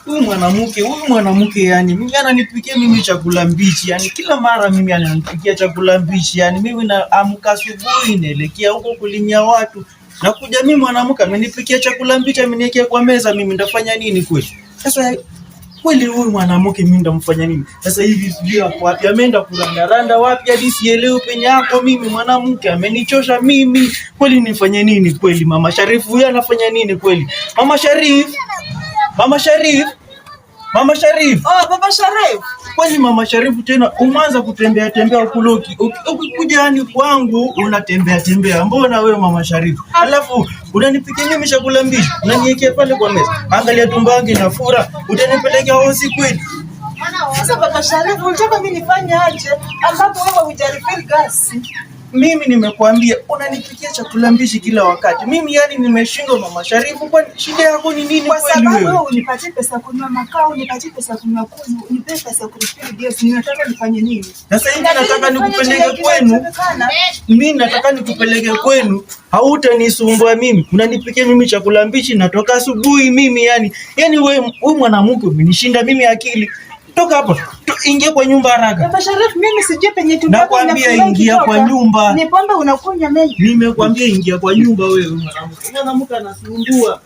Huyu mwanamke yani mimi ananipikia mimi chakula mbichi, yani kila mara mimi ananipikia chakula mbichi, yani mimi naamka asubuhi naelekea huko kulimia watu, nakuja mimi mwanamke amenipikia chakula mbichi, ameniwekea kwa meza, mimi ndafanya nini kweli? Sasa kweli huyu mwanamke mimi ndamfanya nini? Sasa hivi sijui ako wapi, ameenda kurandaranda wapi, hadi sielewi penye yako. Mimi mwanamke amenichosha mimi kweli, nifanye nini kweli? Mama Sharifu huyu anafanya nini kweli? Mama Sharif, Mama Sharif, Mama Sharif. Oh, Baba Sharif. Kwani Mama Sharifu tena umeanza kutembea tembea kuloki. Ukikuja yani kwangu unatembea tembea. Mbona wewe Mama Sharifu? Alafu unanipikia mimi chakula mbichi, unaniwekea pale kwa meza. Angalia tumbo yangu inafura, utanipeleka hosi kweli? Sasa Baba Sharif, unataka mimi nifanye aje ambapo wewe hujarefill gas? Mimi nimekuambia unanipikia chakula mbichi kila wakati. Mimi yani nimeshindwa Mama Sharifu, kwani shida yako ni nini Kwa kweli sababu wewe? wewe unipatie pesa kununua makaa, unipatie pesa kununua kuni, unipe pesa kurefill gas, ninataka nifanye nini? Sasa hivi Inabidi nataka nifanye nikupeleke chenye kwenu. kinachowezekana. Mimi nataka nikupeleke kwenu, hautanisumbua mimi. Unanipikia mimi chakula mbichi, natoka asubuhi mimi yani. Yani wewe wewe mwanamke umenishinda mimi akili. Toka hapa, ingia kwa nyumba haraka. Baba Sharif, mimi sijui penye tumbo yako Nakwambia inafurahi ingia kwa ikitoka. nyumba. Ni pombe unakunywa mengi. Nimekwambia ingia kwa nyumba wewe mwanamke. Mwanamke anasumbua.